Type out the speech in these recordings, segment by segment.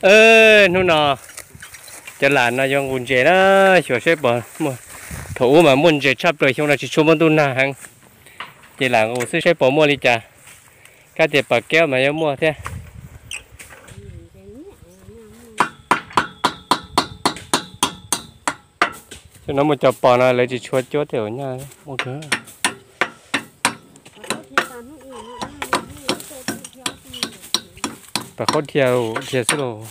Hnub no cov lam no yuav nqus ntses na, xyuas saib puas muaj. Thaum ub mas muaj ntses tshaj plaws, xyoo no tsis tshua muaj ntuj nag heev, ces lam nqus xwb saib puas muaj li cas. Kab tias pas kaub mas yuav muaj thiab. Xyoo no muaj cov pos no lawv tsis tshua cuab tej nyaj muaj kawg. Pas qaub dhia dhia xwb los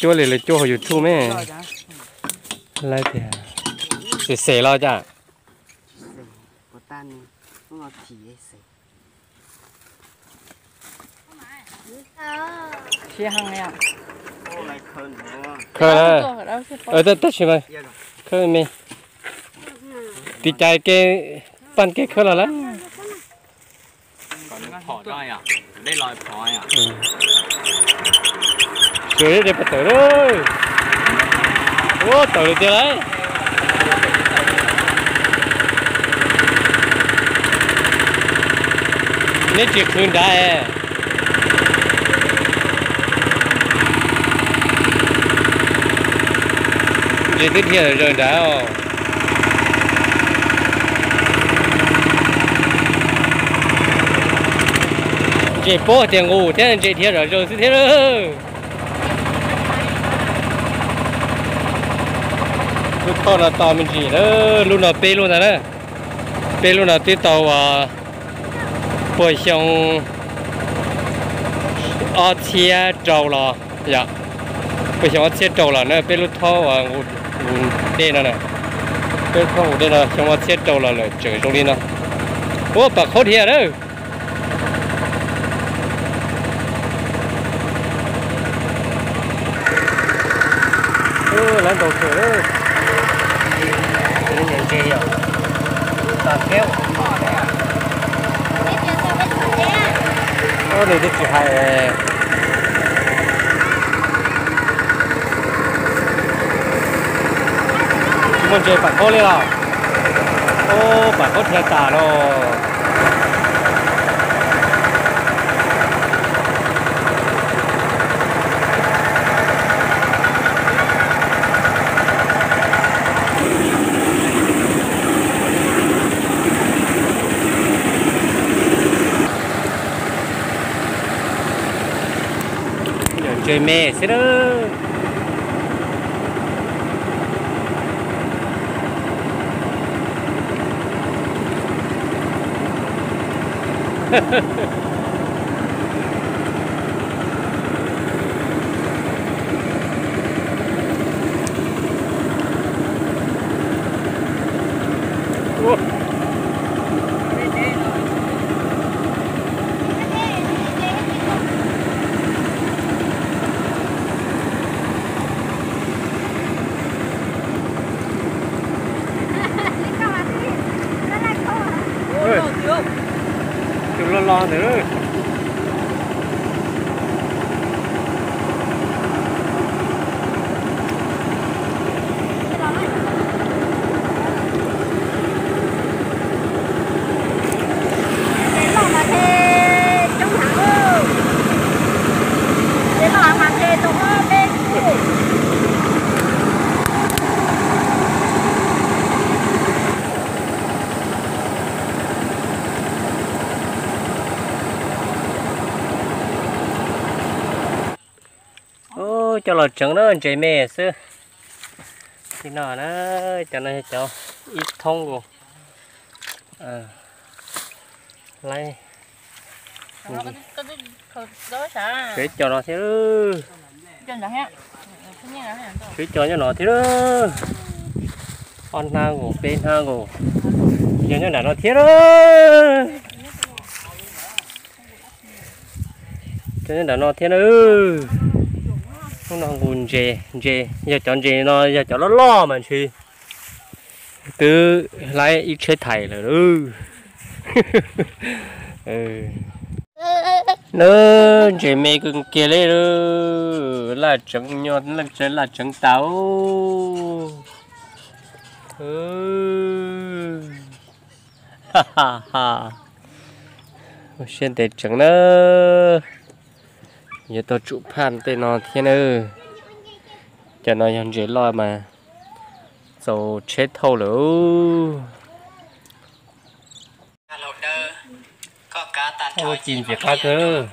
cuab li lawv cuab hauv YouTube me. Lawv tias xes xes los cas. Khawb, tab sis mas khawb me, tiv cai ke, paj ke khawb los lawm. Sawv daws pab tawm lawm. Ua tawm li tiag lauj. Neb tsis qhwv nrad. Ntses twb dhia zawm nrad os. Ntses pob tias nqus thiab ntses dhia zom zaws xwb thiab lauj. Lub thoj no tau me ntsis lawm, lub no peb lub ntag na. Peb lub no twb tau puag xyoo ob txhiab rau los yom, puag xyoo ob txhiab rau los na, peb lub thob uas nqus dej no na, peb lub thob nqus dej no xyoo ob txhiab rau los lawm tseem zoo li no. Ua pam qhaub dhia lawm. Lawv ntaus kawg lawm. Ntses yom, pas kaub. Nws twb tsis hais. Muaj ntses pam qhaub li los? Ub, pam qhaub dhia tas los. Ntses me xwb na. Tus loj loj ntawd. Ub, coj los tseev na, ntses me xwb. Li no na, cov no yog cov ib thoob nkaus. Laib. Tshuav ib co no thiab. Tshuav ib co nyob no thiab. Ob hnab nkaus, peb hnab nkaus. Yog nyob nram no thiab. Cov nyob nram no thiab na. Hnub no nqus ntses, ntses yog cov ntses no yog cov loj loj mas ntshe twb laib ib tsheb thais lawm. Na, ntses me kawg kiag li. Laj tseev nyo, laj tseev tas. Ua siab ntev tseev na. Yuav tau tsum phaj tej no thiab na. Cov no yog ntses loj mas txaus tsheb thauj lawm. Ua ci ntxim qab kawg.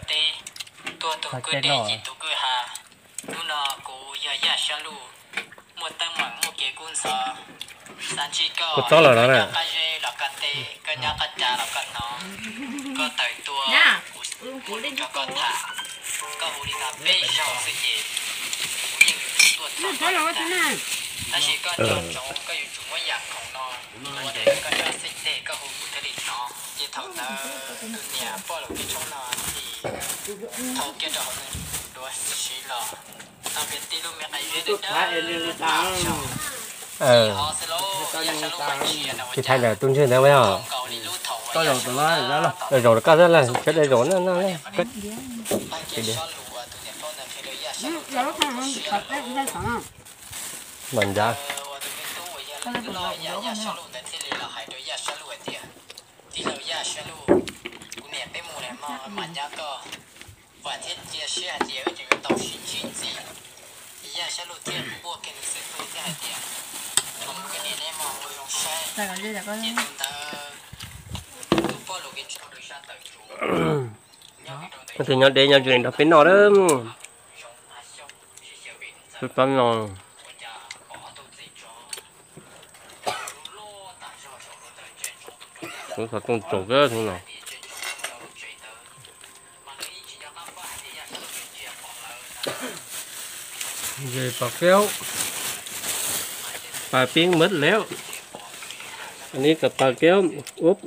Tuaj tus kwj dej ci tus kwj ha. Hnub no kuv yog Yaj Sab Luj, muaj teeb meem muaj kev kub ntxhov, xav ntsib koj, koj nyob qab zeb los koj teb, koj nyob qab cas los koj hnov, koj tawm tuaj, kuv rov koj tham, koj hu li no peb zaug xwb ces kuv yeej yuav tuaj txog koj lawm ntag. Tab sis koj nco ntsoov koj yuav tsum muab yam khoom no ua daim koj coj xij teg koj hu kuv thiaj li hnov. Ces thaum ntawd tus niam poj laum kev tshoob no thiaj thau kiag rau hauv nws duav siv los tau kiag tib lub me qe zeb dawb dawb. Tsis hov xwb lauj, Yaj Sab Luj mas ntsia no ua cas zoo nkaus li lub thaum uas Yaj Sab Luj zaum rau koj xwb lawm, sawv daws zaum na no. Tus niam poj ntawd qhia rau Yaj Sab Luj txog lub siab lawm. Mas ncav. Tus me tub uas yog leej twg los yog Yaj Sab Luj ntawd thiaj li los hais rau Yaj Sab Luj hais tias, tij laug Yaj Sab Luj, kuv niam peb mus lawm mog, mam nyob koj. Vam thiab cia siab hais tias wb tseem yuav tau sib ntsib ntxiv. Ces Yaj Sab Luj thiaj npuaj kiag nws xwb pwg thiab hais tias, thaum mus koj niam neb mog ua zoo saib. Ces tus ntawd tus poj laum kev tshoob rau sab tawm tsuav. Tus nyob deb nyob ze nrog peb noj lawm. Peb pab no. Kuv xov tooj tsaus kawg no. Về bà kéo. Bà biến mất léo. Anh ấy cặp bà kéo. Úp.